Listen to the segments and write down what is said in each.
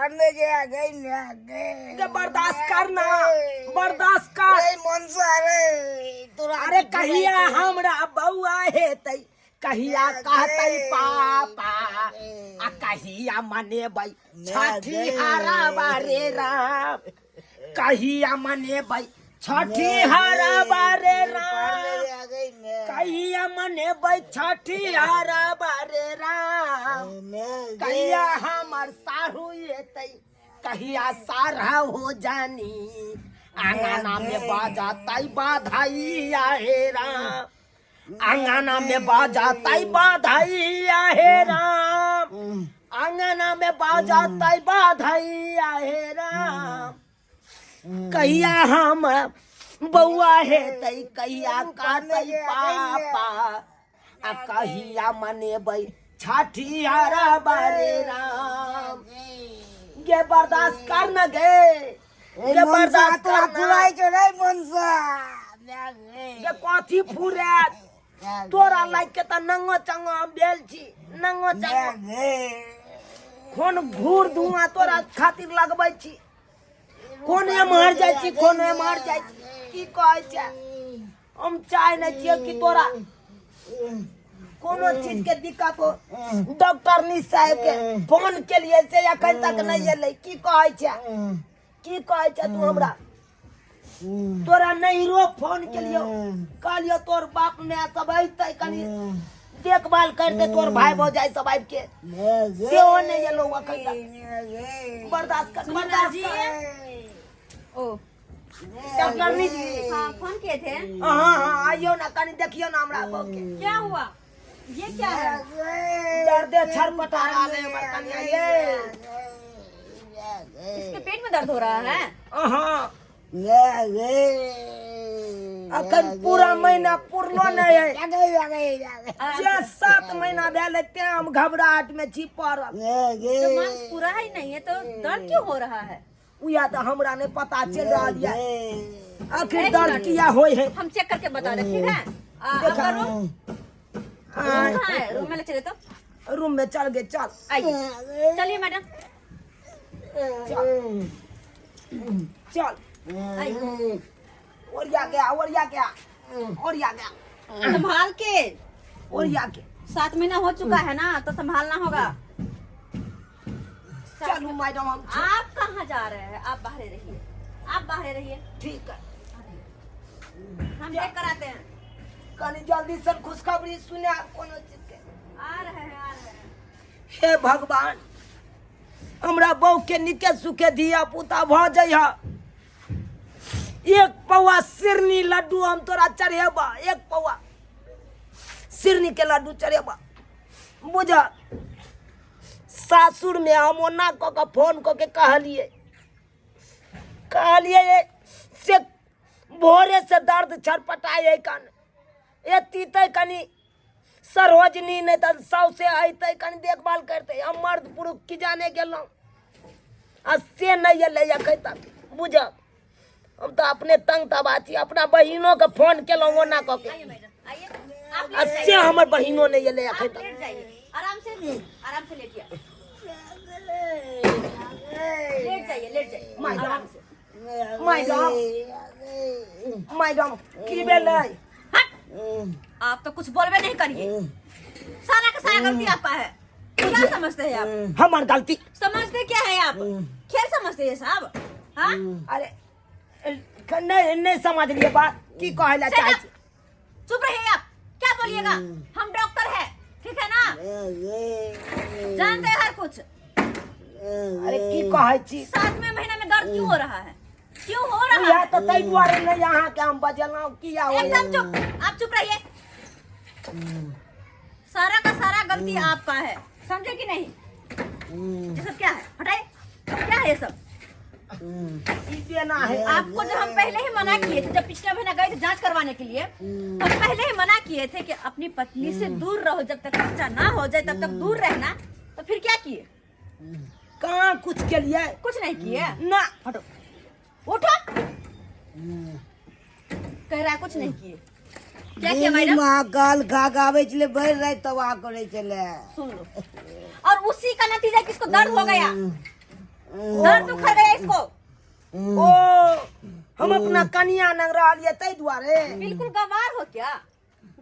पारने जे आ गई ने गे गे बर्दाश्त कर ना, बर्दाश्त कर। ए मनसा रे तोरा अरे कहिया हमरा बौआ हेतै, कहिया कहतै पापा, आ कहिया मनेबै छठी हराबा रे राम, कहिया मनेबै छठी हराबा रे राम, कहिया मनेबै छठी हराबा रे राम, कहिया हमर साहू एतै, कहिया सारा हो जानी, आंगना में बाजातै बाधाइया हे राम, आंगना में बाजातै बाधाइया हे राम, आंगना में बाजातै बाधाइया हे राम, कहिया हम बौआ हेतै, कहिया कहतै पापा, आ कहिया मनेबै छठियारा बारे राम। गे बर्दाश्त कर न गे, गे बर्दाश्त कर न। फुराइ छौ रे मनसा गे कथी फुरात तोरा लाइक के त नंगो चंगो हम भेल छी, नंगो चंगो कोन घूर धुआं तोरा खातिर लगबै छी, कोन एम्हर जाइ छी कोन एम्हर जाइ छी, की कहै छै? हम चाहे नहि छियै कि तोरा कोनो चीज के दिक्कत हो। डॉक्टरनी साहेब के फोन केलियै से एखन तक नहि एलै। की कहै छै, की कहै छै तू हमरा? तोरा नैहरो फोन केलियौ, कहलियौ तोर बाप माय सब अयतै कनि देखभाल करतै तोर भाय भौजाइ सब आबि के, सेहो नहि एलौ एखन तक। बर्दाश्त कर, बर्दाश्त कर। ओ डॉक्टरनी जी, हाँ फोन किए थे। हाँ हाँ आइयो ना, कनि देखियो ना हमरा बहू के। क्या हुआ, ये क्या है? दर्दे छरपटा रहल है हमर, कनि आइए। इसके पेट में दर्द हो रहा है। हाँ अखन पूरा महीना पुरलो नहीं है, जे 7 महीना भेल है तें हम घबराहट में छी पड़ल। तो मांस पूरा ही नहीं है तो दर्द क्यों हो रहा है? उया तो हमरा नहीं पता चल रहा है आखिर दर्द किया होय है। हम चेक करके बता दे, ठीक है? देखा। आपका रूम हाँ, कहाँ है? रूम में ले चले तो रूम में चल गए, चल आइए, चलिए मैडम, चल चल आइए। ओरिया गया, ओरिया गया, ओरिया गया। संभाल के, ओरिया के। 7 महीना हो चुका है ना, तो संभालना होगा। चलू मैडम, हम आप कहाँ जा रहे हैं? आप बाहर रहिए, आप बाहर रहिए। ठीक है, हम चेक कराते हैं। कनी जल्दी से खुशखबरी सुने कोनो चीज के। आ रहे हैं, आ रहे हैं। हे भगवान, हमरा बहू के निके सुखे धिया पुता भ जइह। एक पौआ सिरनी लड्डू हम तोरा चढ़ेबा, एक पौआ सिरनी के लड्डू चढ़ेबा। बुझ सासुर में हम ओना कऽ के फोन कऽ के कहलिए, कहलिए से भोरे से दर्द छटपटाए है कान, ए तीते कनी सरोजनी नहीं तऽ साउसे अयतै कनी देखभाल करतै। हम मर्द पुरुष की जाने गेलहुँ आ से नहि एलै एखन तक। बुझ हम तऽ अपने तंग तबाह छी, अपना बहिनोके फोन केलहुँ ओना कऽ के, आइए मैडम, आइए। आप आ लेट से जाइए, हमर बहिनो नहि एलै एखन आप तक। लेट जाइए, आराम से, आराम से लेटिए, लेट जाइए, लेट जाइए मैडम। आराम से। मैडम, मैडम की भेलै? हट, आप तो कुछ बोलबे नहीं करिए, सारा का सारा गलती आपका है। क्या समझते हैं आप? हमर गलती समझते क्या है आप? खेल समझते हैं साहब? हाँ अरे नहीं नहीं समझलिए बात, की कहै लए चाहै छी? चुप रहिए आप, क्या बोलिएगा? हम डॉक्टर है, ठीक है ना, जानते हैं हर कुछ। अरे की कहै छी? 7वें महीना में दर्द क्यों हो रहा है, क्यों हो रहा इएह है? तऽ ताहि दुआरे नहि अहाँके हम बजेलहुँ, किया होइए? एकदम चुप, आप चुप रहिए। सारा का सारा गलती आपका है, समझे कि नहीं? ये सब क्या है? हटाइए, क्या है ये सब? ई देना है आपको जब हम पहले ही मना किए थे, जब पिछले महीना गए थे जांच करवाने के लिए, हम पहले ही मना किए थे कि अपनी पत्नी से दूर रहो, जब तक बच्चा ना हो जाए तब तक दूर रहना, तो फिर क्या किए? कहाँ कुछ के लिए? कुछ नहीं किए ना। हटो, उठो, कह रहा है कुछ नहीं किए। क्या किया मैडम? महाकाल खा के आबै छलै, भरि राति तबाह करै छलै। सुन लो, और उसी का नतीजा किसको दर्द हो गया। दर्द उखड़ गया इसको। ओ हम अपना कनिया नंग रहलियै ताहि दुआरे। बिल्कुल गवार हो क्या,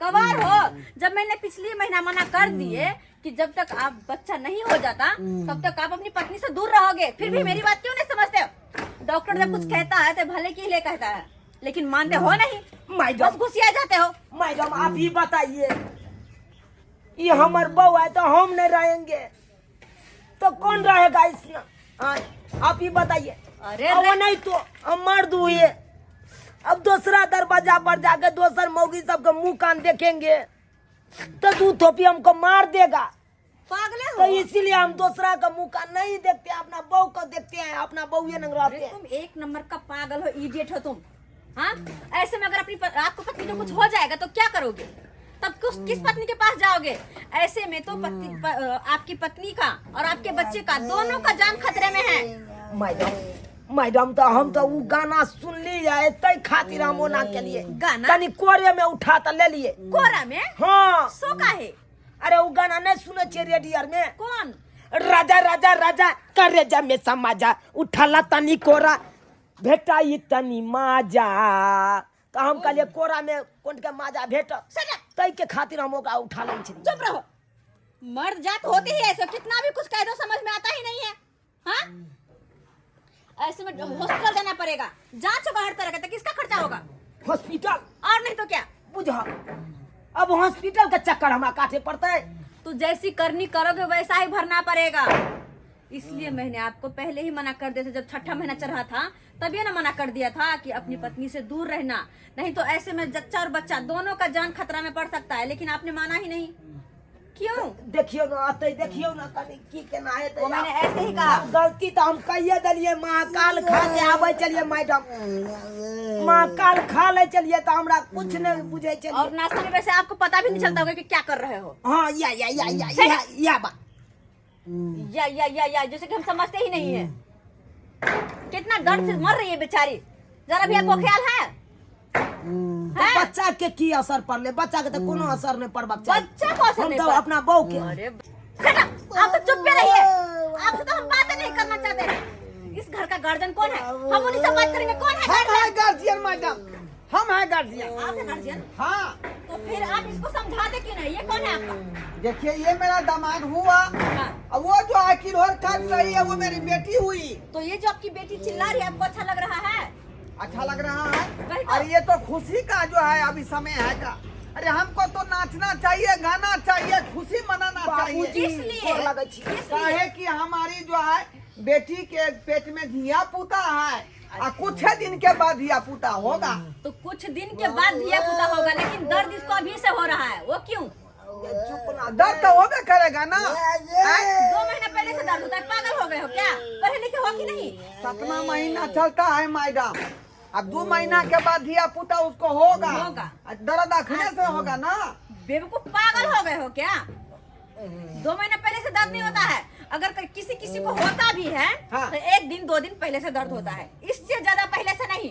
गवार हो? जब मैंने पिछले महीना मना कर दिए कि जब तक आप बच्चा नहीं हो जाता तब तक आप अपनी पत्नी से दूर रहोगे, फिर भी मेरी बात क्यों नहीं समझते हो? डॉक्टर जब कुछ कहता है तो भले के लिए कहता है, लेकिन मानते हो नहीं, मैडम बस घुसिया जाते हो। मैडम आप ही बताइए, ये हमार बहू है तो हम नहीं रहेंगे तो कौन रहेगा इसमें? हाँ, आप ही बताइए। अरे अब नहीं तो हम मर दू ये। अब दूसरा दरवाजा पर जाके दोसर मौगी सबके मुंह कान देखेंगे तो दू थोपी हमको मार देगा। पागले तो हो। इसीलिए हम दूसरा का मुंह कान नहीं देखते, अपना बहू को देखते हैं, अपना बहू ये नंग अरे रहते हैं। तुम एक नंबर का पागल हो, इडियट हो तुम। हाँ, ऐसे में अगर अपनी आपको पत्नी को कुछ हो जाएगा तो क्या करोगे? तब किस पत्नी के पास जाओगे? ऐसे में तो पत्नी आपकी पत्नी का और आपके बच्चे का दोनों का जान खतरे में है। मैडम मैडम तो हम तो उ गाना सुन ली है तै खातिर हम ओना के लिए गाना? तनी कोरे में उठा त ले लिए। कोरा में? हाँ। सो का है? अरे उ गाना नहीं सुने छे रेडियो में। कौन? राजा राजा राजा करेजा में समाजा उठाला तनी कोरा भेटाई तनी माजा। तो हम कहलिए कोरा में कोन के माजा भेट तै के खातिर हम ओकरा उठा लै छली। चुप रहो, मर्द जात होते ही ऐसे, कितना भी कुछ कह दो समझ में आता ही नहीं है। हाँ, ऐसे में हॉस्पिटल जाना पड़ेगा, जांच होगा हर तरह का, तो किसका खर्चा होगा? हॉस्पिटल? और नहीं तो क्या। बुझ, अब हॉस्पिटल के चक्कर हमरा काटे पड़ते। तो जैसी करनी करोगे वैसा ही भरना पड़ेगा। इसलिए मैंने आपको पहले ही मना कर दिया था, जब छठा महीना चढ़ा था तभी ना मना कर दिया था कि अपनी पत्नी से दूर रहना, नहीं तो ऐसे में जच्चा और बच्चा दोनों का जान खतरा में पड़ सकता है, लेकिन आपने माना ही नहीं। क्यों? देखियो ना अतै, देखियो ना कनी की केना हेतै। वो मैंने ऐसे ही कहा। गलती तो हम कहिए देलिए, महाकाल खा के आबै चलिए मैडम, महाकाल खा ले चलिए तो हमरा कुछ नहीं बुझे चलिए। और नाश्ता में वैसे आपको पता भी नहीं चलता होगा कि क्या कर रहे हो। हाँ या या या या या या बा या या या या, जैसे कि हम समझते ही नहीं है। कितना दर्द से मर रही है बेचारी, जरा भी आपको ख्याल है? तो हैं? बच्चा के की असर पड़ले? बच्चा के तो कोनो असर नहीं पड़बाक चाही। बच्चा को असर हम नहीं तो पड़- अपना बहू के। अरे shut up! आप तो चुप पे रहिए, आपसे तो हम बातें नहीं करना चाहते हैं। इस घर का गार्जियन कौन है? हम उन्हीं से बात करेंगे। कौन है हम गार्जियन? है गार्जियन मैडम, हम है गार्जियन। आप है गार्जियन? हाँ। तो फिर आप इसको समझा दे क्यों नहीं? ये कौन है आपका? देखिए ये मेरा दामाद हुआ। हाँ। और वो जो आखिर और कर रही है वो मेरी बेटी हुई। तो ये जो आपकी बेटी चिल्ला रही है आपको अच्छा लग रहा है? अच्छा लग रहा है। वही तो। और ये तो खुशी का जो है अभी समय है का। अरे हमको तो नाचना चाहिए, गाना चाहिए, खुशी मनाना चाहिए। बाबूजी किस लिए? गोर लगै छी। किस लिए? काहे कि हमारी जो है बेटी के पेट में धिया पुता है आ कुछ दिन के बाद धिया पुता होगा। तो कुछ दिन के बाद धिया पुता होगा, लेकिन दर्द इसको अभी से हो रहा है, वो क्यों? चुप ना। दर्द तो होबे करेगा ना। हैं? 2 महीना पहले से दर्द होता है, पागल हो गए हो क्या? पढ़े लिखे हो कि नहीं? 7वां महीना चलता है मैडम, अब 2 महीना के बाद धिया पुता उसको होगा। होगा। आ दर्द अखने से होगा ना। बेवकूफ पागल हो गए हो क्या? 2 महीना पहले से दर्द नहीं होता है। अगर किसी किसी को होता भी है हाँ। तो 1 दिन 2 दिन पहले से दर्द होता है, इससे ज्यादा पहले से नहीं।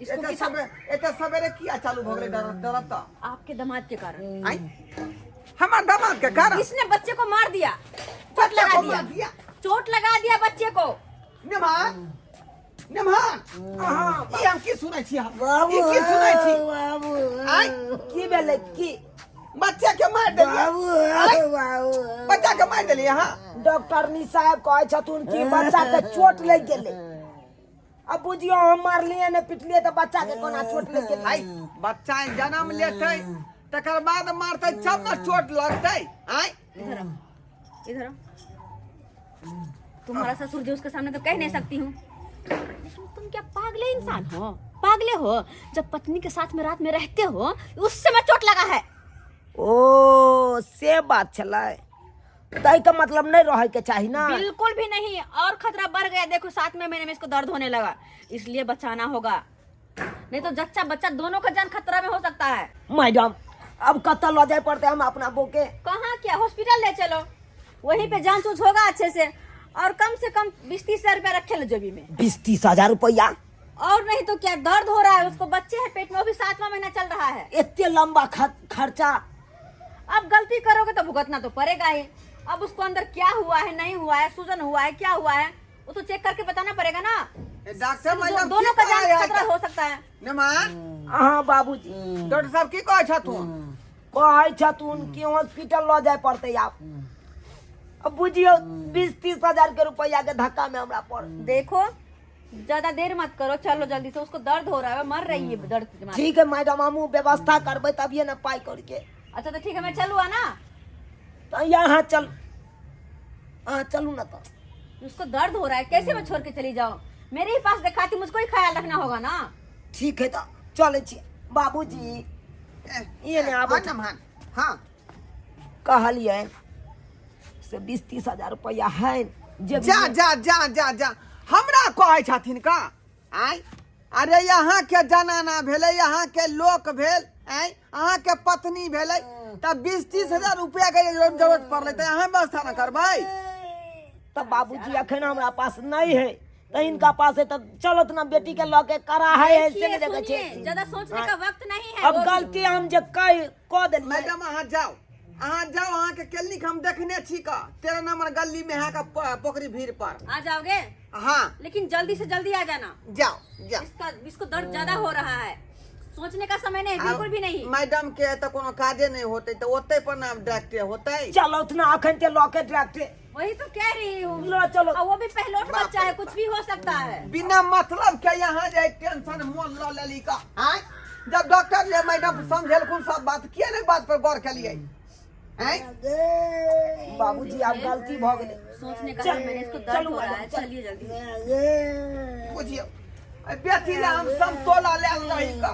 इसको एते किसी एते सबेरे किया चालू भ गेलै दर्द? दर्द तो आपके दामाद के कारण। आई हमार दामाद के कारण। इसने बच्चे को मार दिया, चोट बच्चे लगा को दिया। मार दिया? चोट लगा दिया बच्चे को। निमान निमान, हाँ। ई हम की सुनै छी? हम ई की सुनै छी? आई की भेलै की? बच्चा के मार देलियै। आइ, बच्चा के मार देलियै। हाँ। डॉक्टरनी साहब कहै छथुन कि बच्चा के चोट लागि गेलै। अब बुझियो हम मारलियै ने पिटलियै तऽ बच्चा के कोना चोट लागि गेलै? आई बच्चा जन्म लेतै तकर बाद मारतै तब ने चोट लगतै। आई इधर आओ, इधर आओ। तुम्हारा ससुर जी उसके सामने तो कह नहीं सकती हूँ, लेकिन तुम क्या पागले इंसान हो? पागले हो? जब पत्नी के साथ में रात में रहते हो उस समय चोट लगा है। ओ से बात छलै, तै के मतलब नहीं रहे के चाही ना। बिल्कुल भी नहीं। और खतरा बढ़ गया, देखो 7वें महीने में इसको दर्द होने लगा, इसलिए बचाना होगा, नहीं तो जच्चा बच्चा दोनों का जान खतरा में हो सकता है। मैडम अब कतऽ लऽ जाय पड़तै हम अपना बहू के? कहाँ क्या, हॉस्पिटल ले चलो, वहीं पे जांच उच होगा अच्छे से, और कम से कम 20-30 हजार रुपया रखे लो जेबी में। 20-30 हजार रुपया? और नहीं तो क्या, दर्द हो रहा है उसको, बच्चे हैं पेट में, वो भी 7वां महीना चल रहा है। एते लंबा खर्चा। अब गलती करोगे तो भुगतना तो पड़ेगा ही। अब उसको अंदर क्या हुआ है, नहीं हुआ है, सूजन हुआ है, क्या हुआ है, वो तो चेक करके बताना पड़ेगा ना। ए, डॉक्टर मैडम दोनों की का जान कहै है खतरा हो सकता है। नेमान हाँ बाबूजी। डॉक्टर साहब की कहै छथुन? कहै छथुन कि हॉस्पिटल लऽ जाय पड़तै आब। अब बुझियौ 20-30 हजार के रुपया के धक्का में हमरा पड़ल। देखो ज्यादा देर मत करो, चलो जल्दी से, उसको दर्द हो रहा है, मर रही है दर्द के मारे। ठीक है मैडम, हमहूँ व्यवस्था करबै तभिए ने पाइ करके। अच्छा तो ठीक है, मैं चलूँ ना? तो यहाँ चल, अहाँ चलू ना तो। उसको दर्द हो रहा है, कैसे मैं छोड़ के चली जाऊँ? मेरे ही पास दिखाती, मुझको ही ख्याल रखना होगा ना। ठीक है तो चलै छी बाबूजी। ये ने आबो। हाँ नमहान, हाँ। कहलियै से 20-30 हजार रुपया है जे जा जा जा जा जा, हमरा कहै छथिन का आय? अरे यहाँ के जनाना भेलै, यहाँ के लोक भेल, आय अहाँ के पत्नी भेलै, तऽ 20-30 हजार रुपया के जरूरत पड़लै तऽ अहाँ व्यवस्था न करबै? तऽ बाबूजी अखन हमरा पास नहीं है तऽ हिनका पास है, तऽ चलत ना बेटी के लऽ के करा है ऐसे नहीं देखै सुनिए, छै। ज्यादा सोचने का वक्त नहीं है। अब गलती हम जे कह कऽ देलियै। मैडम अहाँ जाउ, अहाँ जाउ, अहाँ के क्लिनिक हम देखने छी का 13 नंबर गली में है का पोखरी भीड़ पर। आ जाओगे? हाँ। लेकिन जल्दी से जल्दी आ जाना। जाओ जाओ। इसका इसको दर्द ज्यादा हो रहा है, सोचने का समय नहीं, बिल्कुल भी नहीं। मैडम के तो कोनो काजे नहीं होते तो ओते पर ना डाक्टर होते। चलो उतना अखन ते लऽ के डाक्टर। वही तो कह रही हूँ। लो चलो। और वो भी पहलोट बच्चा है, कुछ भी हो सकता है। बिना मतलब के यहाँ जाए टेंशन मोल ल लेली का आय? जब डॉक्टर ले मैडम समझेलखुन सब बात, किया नहीं बात पर गौर के लिए आय? बाबूजी आब गलती भऽ गेलै। सोचने का चल, समय नहीं, इसको दर्द चलू हो रहा है, मैडम, चल। चलिए जल्दी। बुझियौ बेटी ले हम समतोला ले रही का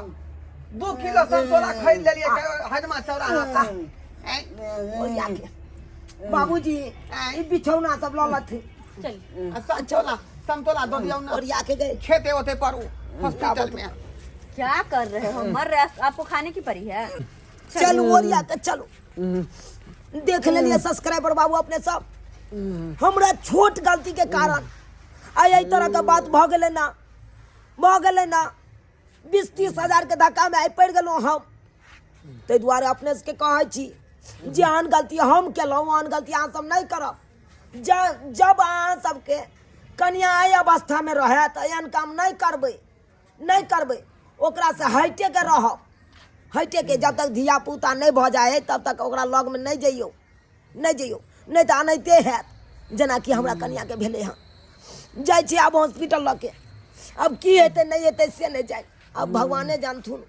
2 किलो समतोला खरीद लेलिए हजमा चौराहा पर। आय? ओरिया के बाबूजी ई बिछौना सब लऽ लथिन। चलिए। आ समतोला समतोला दऽ दियौ ना। ओरिया के गए खेते ओते पर उ हॉस्पिटल में। क्या कर रहे हो, मर रहे, आपको खाने की पड़ी है। चलू ओरिया के चलू। देख लेलिए सब्सक्राइबर बाबू अपने सब, हमरा छोट गलती के कारण आइ एहि तरह के बात भऽ गेलै ना, भऽ गेलै ना। 20-30 हजार के धक्का में आइ पड़ि गेलहुँ हम। ताहि दुआरे अपने सबके कहै छी जे एहन गलती हम केलहुँ ओहन गलती अहाँ सब नहि करब। जब अहाँ सबके कनिया एहि अवस्थामे रहए तऽ एहन काम नहि करबै, नहि करबै। ओकरासँ हटिके रहब, हटिके। जब तक धिया पुता नहि भऽ जाइ हइ तब तक ओकरा लगमे नहि जइयौ, नहि जइयौ, नहि तऽ एनाहिते हैत जेनाकि हमरा कनियाके भेलै हँ। जाइ छी आब हॉस्पिटल लऽ के, आब की हेतै नहि हेतै से नहि जानि, आब भगवाने जानथुन।